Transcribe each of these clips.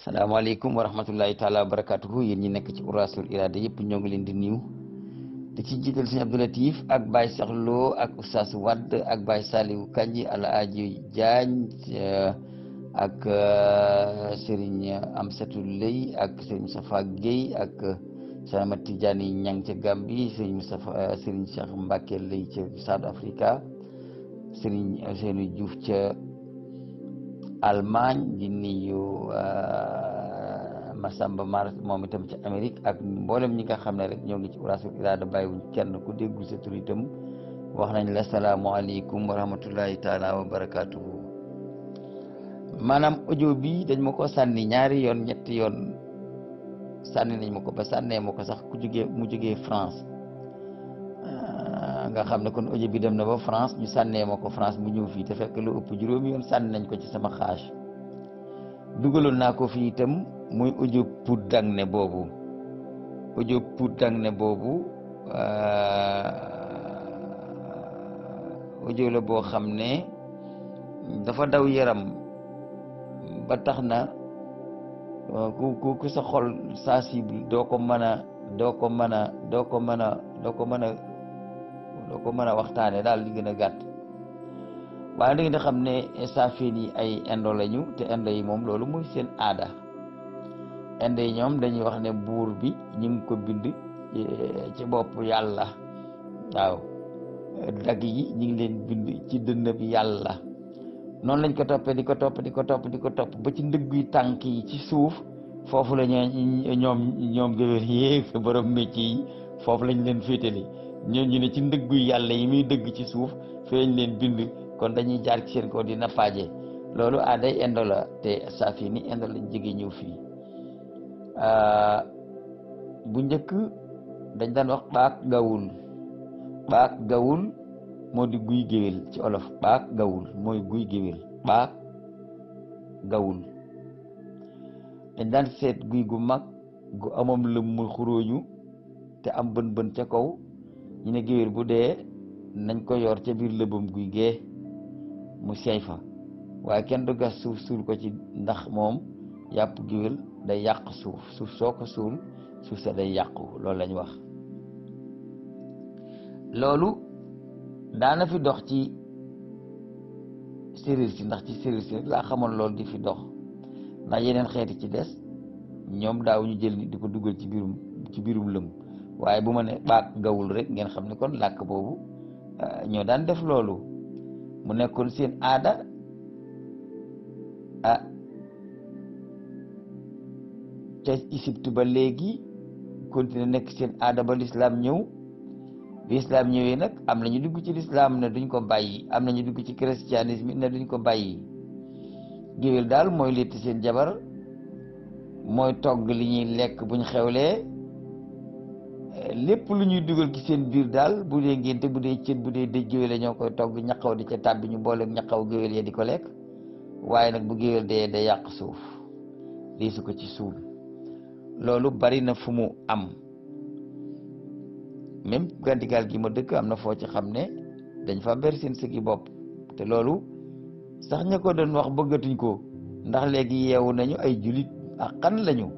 salaamaaleykum wa rahmatullahi taala wa barakatuhu yéen ñi nekk ci Uras-ul Irada yëpp ñoo ngi leen di nuyu di ci jiital sëñ Abdou Latif ak Baye Saxlo ak Oustaz Wade ak Baye Saliou Kanji Alaaji Diagne ak Serigne Amsatou Lay ak Serigne Moustapha Guèye ak Sama Tidiane Ñang ca Gambie Serigne Cheikh Mbacke Lay ca South Africa Serigne Ousseynou Diouf ca Allemagne di nuyu Massamba Mar moom itam ci Amérique ak mboolem ñi nga xam ne rek ñoo ngi ci Uras-ul Irada bàyyiwuñ kenn ku déggu sa tur itam wax nañ la salaamualeykum wa rahmatullahi taala wa barakatuhu. maanaam audio bi dañ ma ko sànni ñaari yoon ñetti yoon sànni nañ ma ko ba sànnee ma ko sax mu jógee France nga xam ne kon audio bi dem na ba France ñu sànnee ma ko France mu ñëw fii te fekk lu ëpp juróomi yoon sànni nañ ko ci sama xaaj dugaloon naa ko fii itam muy audio pour dang ne boobu audio la boo xam ne dafa daw yaram ba tax na ku sa xol sensible doo ko mën a waxtaane daal li gën a gàtt waaye da ngeen di xam ne saafeen yi ay indo lañu te indo yi moom loolu muy seen aada indo yi ñoom dañuy wax ne buur bi ñu ngi ko bind ci bopp yàlla waaw dagg yi ñu ngi leen bind ci dënn bi yàlla noonu lañ ko toppee di ko topp ba ci ndëgguy tànk yi ci suuf foofu la ñoom géwél yéeg borom métier yi foofu lañ leen féetali ñu ne ci ndëgguy yàlla yi muy dëgg ci suuf feeñ leen bind kon dañuy jaar ci seen kaw di nappaaje loolu aaday indo la te saafi ni indo lañ jóge ñëw fii bu njëkk dañ daan wax baak gawul moo di guy géwél ci olof baak gawul mooy guy géwél baak gawul dañ daan seet guy gu mag gu amam lëm mu xuróoñu te am bën ca kaw ñu ne géwél bu dee nañ ko yor ca biir lëbam guy gee mu seey fa waaye kenn du gas suuf suul ko ci ndax moom yàpp géwél day yàq suuf soo ko suul suuf sa day yàqu loolu lañ wax. loolu daana fi dox ci séréer si ndax ci séréer si rek laa xamoon loolu di fi dox ndax yeneen xeeti ci des ñoom daaw ñu jël ni di ko dugal ci biirum lëm waaye bu ma ne baak gawul rek ngeen xam ne kon làkk boobu ñoo daan def loolu mu nekkoon seen aada ca Égypte ba léegi continué nekk seen aada ba lislaam ñëw bi lislaam ñëwee nag am na ñu dugg ci lislaam ne duñ ko bàyyi am na ñu dugg ci christianisme ne duñ ko bàyyi géwél daal mooy létti seen jabar mooy togg li ñuy lekk buñ xewlee lépp lu ñuy dugal ci seen biir daal bu dee ngénte bu dee cët bu dee dëj géwél ñoo koy togg ñaqaw di ca tàbbi ñu booleeg ñaqaw géwél ya di ko lekk waaye nag bu géwél dee day yàq suuf lii su ko ci suul loolu bari na fu mu am même Gandigal gi ma dëkk am na foo ci xam ne dañ fa ber seen sëgi bopp te loolu sax ña ko doon wax bëggatuñ ko ndax léegi yeewu nañu ay julit ak xan lañu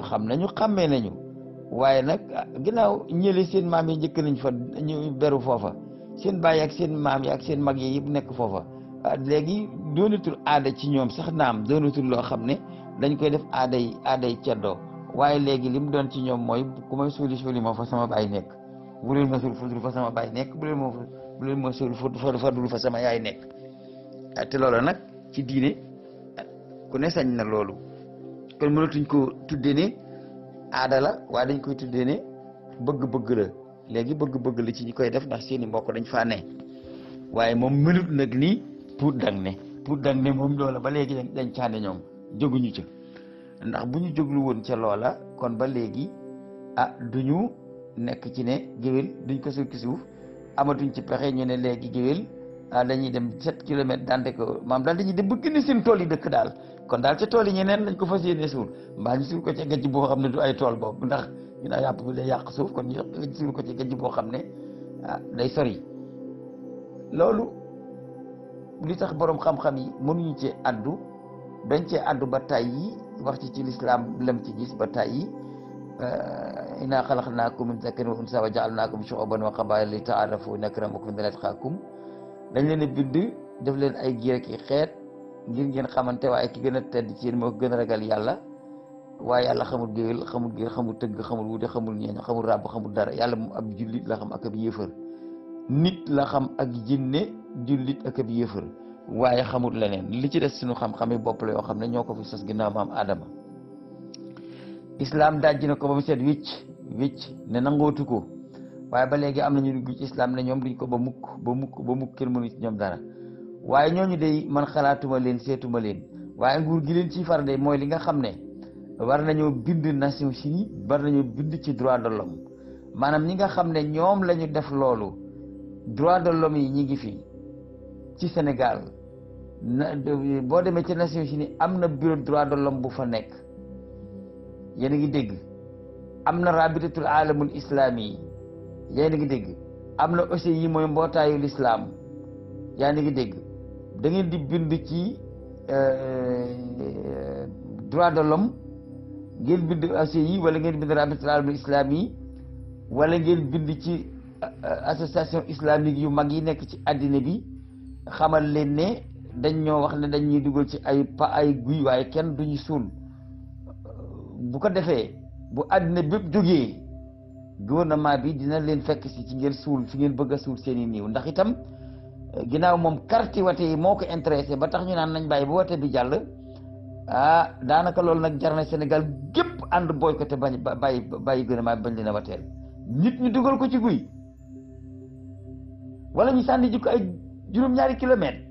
xam nañu xàmmee nañu waaye nag ginnaaw ñële seen maam yi njëkk nañ fa ñu beru foofa seen baay ak seen maam yi ak seen mag yi yëpp nekk foofa léegi doonatul aada ci ñoom sax naam doonatul loo xam ne dañ koy def aaday ceddoo waaye léegi li mu doon ci ñoom mooy ku may suuli ma fa sama baay nekk bu leen ma suul fadul fa sama baay nekk bu leen ma suul fadul fa sama yaay nekk te loolu nag ci diine ku ne sañ na loolu kon mënatuñ ko tuddee ne aada la waaye dañ koy tuddee ne bëgg-bëgg la léegi bëgg-bëgg la ci ñi koy def ndax seeni mbokk dañ faa ne waaye moom mënut nag nii pour dang ne moom loola ba léegi dañ caane ñoom jóguñu ca ndax bu ñu jóglu woon ca loola kon ba léegi duñu nekk ci ne géwél duñ ko suul ci suuf amatuñ ci pexe ñu ne léegi géwél dañuy dem 7 kilomètres dante ko maam daal dañuy dem ba gën a seen tool yi dëkk daal kon daal ca tool yi ñeneen lañ ko fas yéene suul mbaa ñu suul ko ca gajj boo xam ne du ay tool boobu ndax ñu naa yàpp bi day yàq suuf kon ñu suul ko ci gajj boo xam ne day sori loolu li tax borom xam-xam yi mënuñu cee addu dañ cee addu ba tay yi wax ci lislaam lam ci gis ba tàyyi inna xalaqnaakum min zakarin wa unsa wa ja'alnaakum shu'uban wa qabaa'ila li ta'aarafu inna akramakum inda Llaahi atqaakum dañ leen a bind def leen ay giir ki xeet ngir ngeen xamante waaye ki gën a tedd ci yéen moo gën a ragal yàlla waaye yàlla xamul géwél xamul tëgg xamul wuute xamul ñeeño xamul ràbb xamul dara yàlla moom ab jullit la xam ak ab yéefar nit la xam ak jinne jullit ak ab yéefar waaye xamul leneen li ci des suñu xam-xami bopp la yoo xam ne ñoo ko fi sos ginnaaw maam Adama islam dajji na ko ba mu seet wicc ne nangootu ko waaye ba léegi am nañu dugg ci islam ne ñoom duñ ko ba mukk kenn mënu ci ñoom dara waaye ñooñu day man xalaatuma leen seetuma leen waaye nguur gi leen ciy far de mooy li nga xam ne war nañoo bind Nations Unies war nañoo bind ci droit de l'homme maanaam ñi nga xam ne ñoom la ñu def loolu droit de l'homme yi ñi ngi fi ci Sénégal boo demee ci Nations Unies am na bureau droit de l'homme bu fa nekk yéen a ngi dégg am na rabitatul alamul islami yi yéen a ngi dégg am na aussi yi mooy mbootaayu l'islam yaa ngi dégg da ngeen di bind ci droit de l'homme ngeen bind aussi yi wala ngeen bind rabitatul alamul islami yi wala ngeen bind ci association islamique yu mag yi nekk ci àddina bi xamal leen ne dañ ñoo wax ne dañ ñuy dugal ci ay guy waaye kenn duñu suul bu ko defee bu àddina bépp jógee gouvernement bi dina leen fekk si ci ngeen suul fi ngeen bëgg a suul seen i niiw ndax itam ginnaaw moom karti wate yi moo ko intéressé ba tax ñu naan nañ bàyyi ba wate bi jàll daanaka loolu nag jar na Sénégal gépp ànd boycotté bàyyi gouvernement bi bañ leen a wateel nit ñu dugal ko ci guy wala ñu sànni ji ko ay juróom-ñaari kilomètre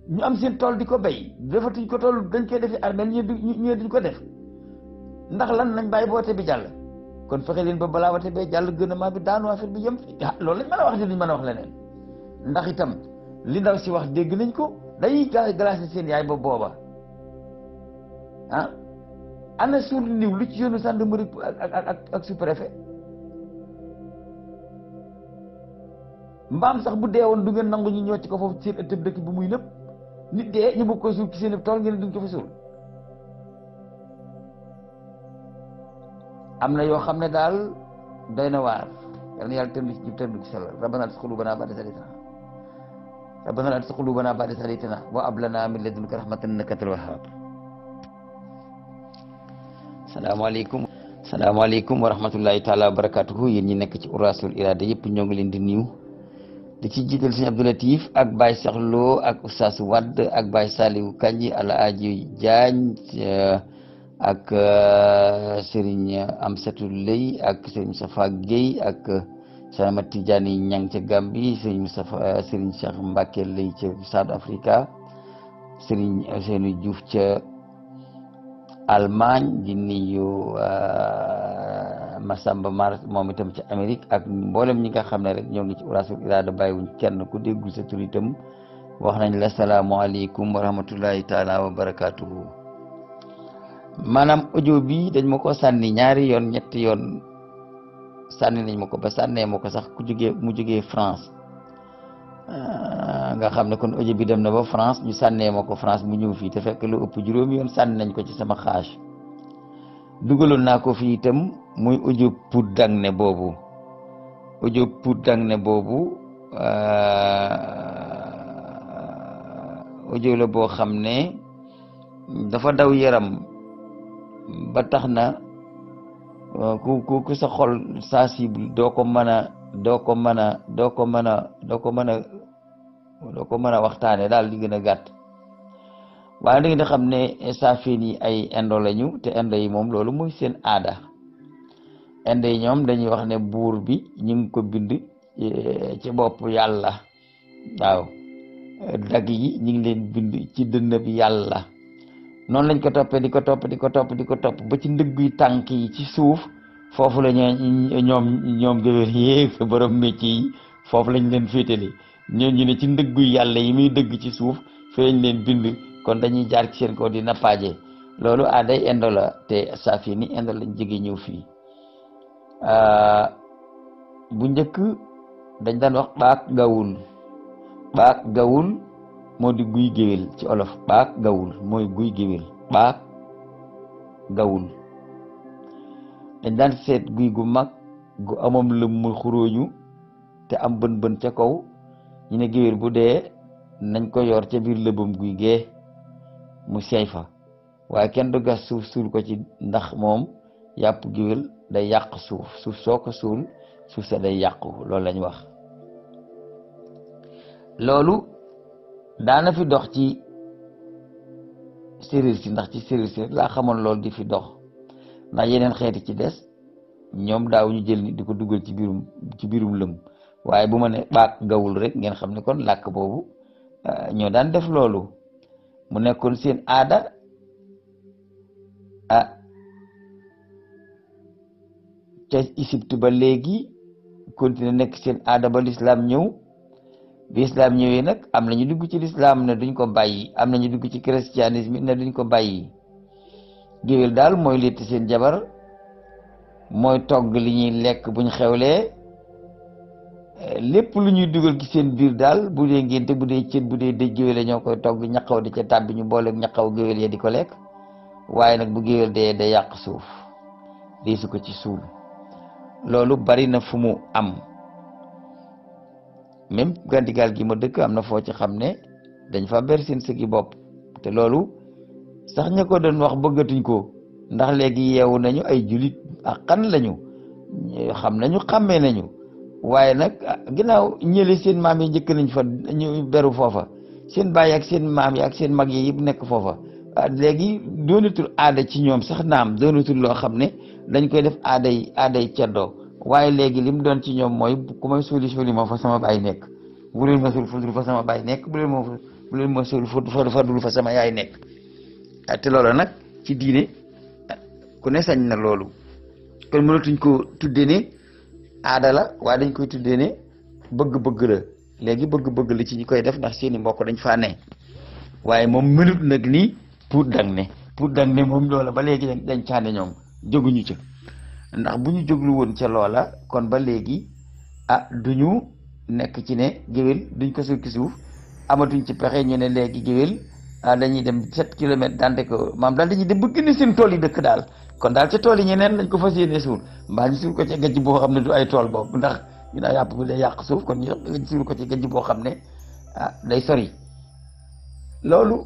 ñu am seen tool di ko béy defatuñ ko tool dañ koy defi armée ñu duñ ko def ndax lan nañ bàyyi ba wote bi jàll kon fexe leen ba balaa wote bee jàll gouvernement bi daanu affaire bi yem fi loolu lañ mën a wax di luñ mën a wax leneen ndax itam li ndaw si wax dégg nañ ko dañuy glacé seen yaay ba booba ana suul niw lu ci yoonu gendarmerie ak sous-préfet mbaam sax bu dee woon du ngeen nangu ñu ñëw ci ko foofu seen ëttëb dëkk bu muy nëpp nit dee ñu bëgg ko suul ci seen tool ngeen duñ ko fa suul am na yoo xam ne daal doy na waar yal na yàlla tënk ci jub tënk ci sellal rabbana la tuzigh qulubana ba'da idh hadaytana rabbana la tuzigh qulubana ba'da idh hadaytana wa hab lana min ladunka rahmatan innaka antal wahhab salaamaaleykum wa rahmatullahi taala wa barakatuhu yéen ñi nekk ci Uras Irada yëpp ñoo ngi leen di nuyu di ci jiital sëñ Abdou Latif ak Baye Cheikh Lo ak Oustaz Wade ak Baye Saliou Kanji Alaaji Diagne ak Serigne Amsatou Lay ak Serigne Moustapha Guèye ak Cheikh Ahmad Tidiane Niang ca Gambie Serigne Cheikh Mbacké Lay ca South Africa Serigne Ousseynou Diouf ca Allemagne di nuyu Massamba Mar moom itam ci Amérique ak mboolem ñi nga xam ne rek ñoo ngi ci Uras Irada bàyyiwuñ kenn ku déggul sa tur itam wax nañ la salaamualeykum wa rahmatullahi taala wa barakatuhu maanaam audio bi dañ ma ko sànni ñaari yoon ñetti yoon sànni nañ ma ko ba sànnee ma ko sax mu jógee France nga xam ne kon audio bi dem na ba France ñu sànnee ma ko France mu ñëw fii te fekk lu ëpp juróomi yoon sànni nañ ko ci sama xaaj dugaloon naa ko fii itam muy audio pour dang ne boobu audio la boo xam ne dafa daw yaram ba tax na ku sa xol sensible doo ko mën a waxtaane daal di gën a gàtt waaye da ngeen di xam ne saafeen yi ay indo lañu te indo yi moom loolu muy seen aada indo yi ñoom dañuy wax ne buur bi ñu ngi ko bind ci bopp yàlla waaw dagg yi ñu ngi leen bind ci dënn bi yàlla noonu lañ ko toppee di ko topp ba ci ndëgg yi tànk yi ci suuf foofu la ñoom gëwél yi borom métier yi foofu lañ leen féetale ñu ne ci ndëggu yàlla yi muy dëgg ci suuf fi lañ leen bind kon dañuy jaar ci seen kaw di nappaaje loolu aaday indo la te saafi ni indo lañ jóge ñëw fii bu njëkk dañ daan wax baak gawul moo di guy géwél ci olof. baak gawul mooy guy géwél. baak gawul dañ daan seet guy gu mag gu amam lëm mu xuróoñu te am bën bën ca kaw ñu ne géwél bu dee nañ ko yor ca biir lëbam guy gee mu seey fa, waaye kenn du gas suuf suul ko ci ndax moom yàpp géwél day yàq suuf soo ko suul suuf sa day yàqu. loolu lañ wax. loolu daana fi dox ci séréer si, ndax ci séréer si laa xamoon loolu di fi dox, ndax yeneen xeeti ci des ñoom daaw ñu jël ni di ko dugal ci biirum lëm. waaye bu ma ne baak gawul rek ngeen xam ne kon làkk boobu ñoo daan def loolu. mu nekkoon seen aada ca Égypte ba léegi continué nekk seen aada ba lislaam ñëw. bi islam ñëwee nag am na ñu dugg ci lislaam ne duñ ko bàyyi, am na ñu dugg ci christianisme ne duñ ko bàyyi. géwél daal mooy létt seen jabar, mooy togg li ñuy lekk buñ xewlee, lépp lu ñuy dugal ci seen biir daal, bu dee ngénte, bu dee cët, bu dee dëj, géwél ñoo koy togg, ñaqaw di ca tàbbi ñu boole ñaqaw géwél ya di ko lekk. waaye nag bu géwél dee day yàq suuf, dee su ko ci suul. loolu bari na fu mu am. même Gandigaal gi ma dëkk am na foo ci xam ne dañ fa ber seen sëgi bopp, te loolu sax ña ko doon wax bëggatuñ ko, ndax léegi yeewu nañu ay julit ak xan lañu, xam nañu xàmmee nañu. waaye nag ginnaaw ñële seen maam yi njëkk nañ fa ñu beru foofa, seen baay ak seen maam yi ak seen mag yi yëpp nekk foofa, léegi doonatul aada ci ñoom sax, naam doonatul loo xam ne dañ koy def aaday ceddoo. waaye léegi li mu doon ci ñoom mooy ku may suuli ma fa sama baay nekk, bu leen ma suul fa sama baay nekk, bu leen ma suul fadul fa sama yaay nekk. te loolu nag ci diine ku ne sañ na loolu. kon mënatuñ ko tuddee ne aada la, waaye dañ koy tuddee ne bëgg-bëgg la. léegi bëgg-bëgg la ci ñi koy def ndax seeni mbokk dañ faa ne, waaye moom mënut nag nii pour dang ne moom loola ba léegi dañ caane ñoom jóguñu ca. ndax bu ñu jóglu woon ca loola kon ba léegi duñu nekk ci ne géwél duñ ko sukki suuf, amatuñ ci pexe ñu ne léegi géwél dañuy dem 7 kilomètres dante ko maam daal dañuy dem ba gën a seen tool yi dëkk daal. kon daal ca tool yi ñeneen lañ ko fas yéene suul, mbaa ñu suul ko ci gajj boo xam ne du ay tool boobu, ndax ñu daa yàpp bi day yàq suuf, kon ñu suul ko ci gajj boo xam ne day sori. loolu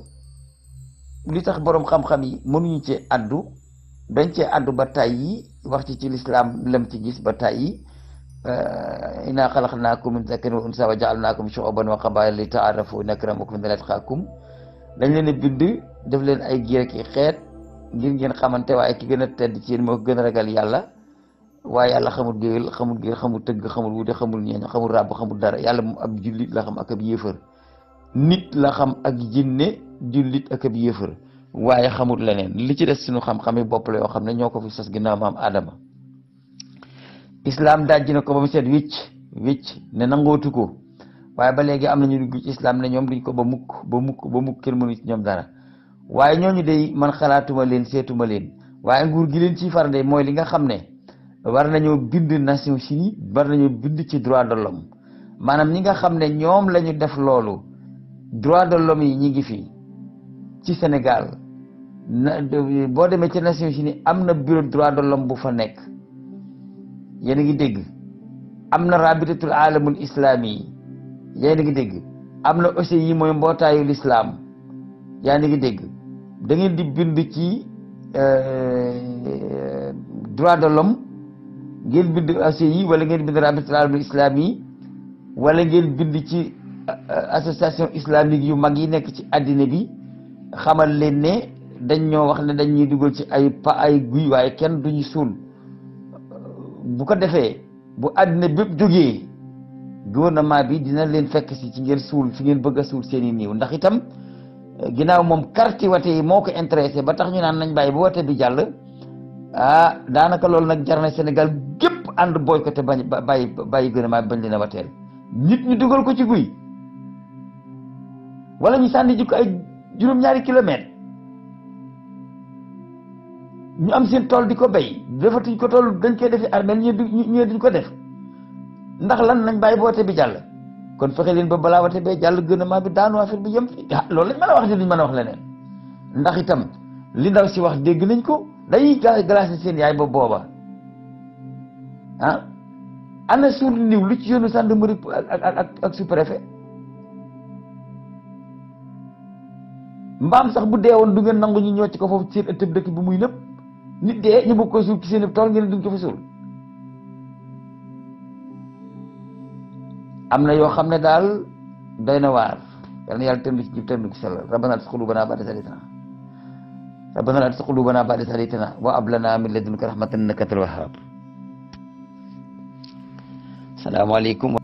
li tax boroom xam-xam yi mënuñu ci addu, dañ cee addu ba tàyyi wax ci lislaam lam ci gis ba tàyyi. inna xalaqnaakum min zakarin wa unsaa wa ja'alnaakum shu'uban wa qabaa'ila li ta'aarafu inna akramakum inda Llaahi atqaakum. dañ leen a bind def leen ay giir ki xeet ngir ngeen xamante, waaye ki gën a tedd ci yéen moo gën a ragal yàlla. waaye yàlla xamul géwél, xamul giir, xamul tëgg, xamul wuute, xamul ñeeñ, xamul ràbb, xamul dara. yàlla moom ab jullit la xam ak ab yéefar. nit la xam ak jinne, jullit ak ab yéefar, waaye xamul leneen. li ci des suñu xam-xami bopp la yoo xam ne ñoo ko fi sos ginnaaw maam Adama. islam dajji na ko ba mu seet wicc ne nangootu ko, waaye ba léegi am nañu dugg ci islam ne ñoom duñ ko ba mukk kenn mënu ci ñoom dara. waaye ñooñu day man xalaatuma leen, seetuma leen. waaye nguur gi leen ciy farde mooy li nga xam ne war nañoo bind Nations Unies, war nañoo bind ci droit de l'homme. maanaam ñi nga xam ne ñoom la ñu def loolu, droit de l'homme yi ñi ngi fi ci Sénégal. boo demee ci Nations Unies am na bureau droit de l'homme bu fa nekk, yéen a ngi dégg. am na rabitatul alamul islami yi, yéen a ngi dégg. am na OCI mooy mbootaayu l'islam, yaa ngi dégg. da ngeen di bind ci droit de l'homme, ngeen bind OCI wala ngeen bind rabitatul alamul islami yi, wala ngeen bind ci association islamique yu mag yi nekk ci àddina bi, xamal leen ne dañ ñoo wax ne dañ ñuy dugal ci ay guy, waaye kenn duñu suul. bu ko defee bu àddina bépp jógee, gouvernement bi dina leen fekk si ci ngeen suul fi ngeen bëgg a suul seen i niiw. ndax itam ginnaaw moom karti wate yi moo ko intéressé ba tax ñu naan nañ bàyyi bu wate bi jàll. daanaka loolu nag jar na Sénégal gépp ànd boycotté bàyyi gouvernement bi bañ leen a wateel. nit ñu dugal ko ci guy wala ñu sànni ji ko ay juróom-ñaari kilomètres, ñu am seen tool di ko béy, defatuñ ko tool dañ koy defi armeel ñu duñ ko def. ndax lan nañ bàyyi boote bi jàll. kon fexe leen ba balaa wate bee jàll gouvernement bi daanu affaire bi yem fi loolu lañ mën a wax te duñ mën a wax leneen ndax itam li ndaw si wax dégg nañ ko day glacé seen yaay ba booba ana suul niw lu ci yoonu gendarmerie ak sous-préfet mbaam sax bu deewoon du ngeen nangu ñu ñoo ci ko foofu ci seen ëttëb dëkk bi muy nëpp nit dee ñu bëgg ko suul ci seen tool ngeen duñ ko fa suul am na yoo xam ne daal doy na waar yal na yàlla tëndu ci jib tëndu ci sellal rabbana la tuzigh qulubana ba'da idh hadaytana rabbana la tuzigh qulubana ba'da idh hadaytana wa hab lana min ladunka rahmatan innaka antal wahhab. Assalamu alaikum